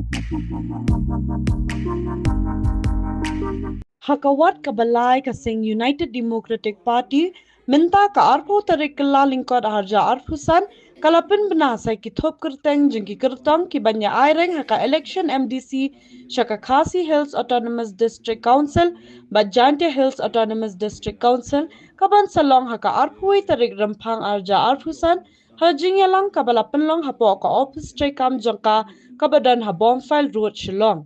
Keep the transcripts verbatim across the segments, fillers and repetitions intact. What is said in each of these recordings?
Ha ka wat kaba lai ka seng United Democratic Party, mynta ka arphew tarik Kyllalyngkot arhajar arphew san, ka la pynbna sa ki thup kyrteng jong ki kyrtong ki ban ïa aireng ha ka election M D C sha ka Khasi Hills Autonomous District Council bad Jaintia Hills Autonomous District Council, ka ban sa long ha ka arphew tarik Rymphang arhajar arphew san, ha jingïalang kaba la pynlong hapoh ka ophis treikam jong ka, kaba don ha Bombfield Road, Shillong.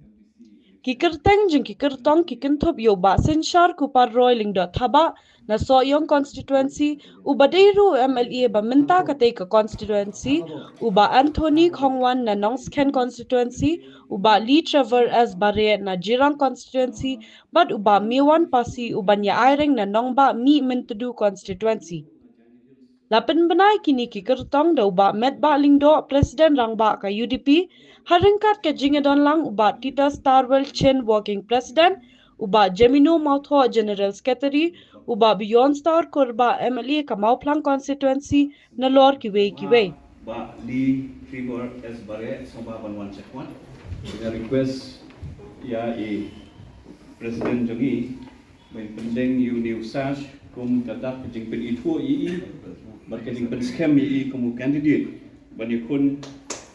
Ki kyrteng jong ki kyrtong ki kynthup ïa u Bah Synshar Kupar Roy Lyngdoh Thabah na Sohiong Constituency, uba dei ruh u M L A ba mynta katei ka constituency, u Bah Anthony Khongwan na Nongskhen Constituency, u Bah Lee Trevor S Bareh na Jirang Constituency, bad u Bah Mewwan Passy uban ïa aireng na Nongbah Mihmyntdu Constituency. La pynbna ïa kine ki kyrtong da u Bah Metbah Lyngdoh, President Rangbah ka U D P, ha ryngkat ka jingïadonlang u Bah Titus Tarwell Chyne, Working President, u Bah Jemino Mawthoh, General Secretary, u Bah Beyondstar Kurbah, M L A ka Mawphlang Constituency, nalor kiwei kiwei. Bah Lee Trevor S Bareh, sngewbha ban wan shakhmat. Nga request ïa i President jong ngi, ban pyndeng ïa une u sash kum ka dak ka jingpynithuh ïa i bad ka jingpynskhem ïa i kum u candidate ban ïakhun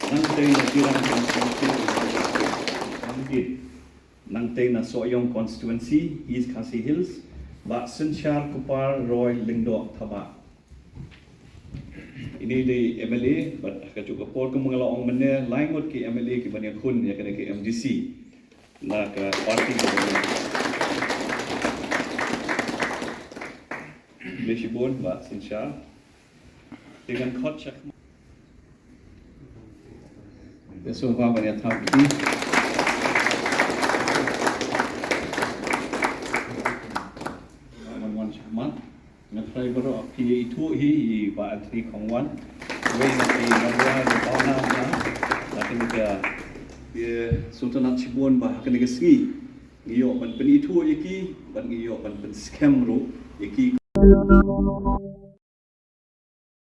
nangtei na Jirang Constituency, candidate nangtei na Sohiong Constituency, East Khasi Hills, Bah Synshar Kupar Roy Lyngdoh Thabah. Ine i dei M L A, bad ha kajuh ka por kum nga la ong mynne, lai ngut ki M L A ki ban ïakhun ïa kane ka M D C na ka party ka ba ïa. Khublei shibun Bah Synshar. Te ngan khot sha khmat. Te sngewbha ban ïa thap kti. Ban wan sha khmat. Nga trai baroh phi ithuh hi i Bah Anthony Khongwan. Wei na ki nongwai na pauna na. Na kane ka, ïa, sultanat shibun ba ha kane ka sngi ngi ïoh ban pynithuh ïa ki, ban ngi ïoh ban pynskhem ruh ïa ki.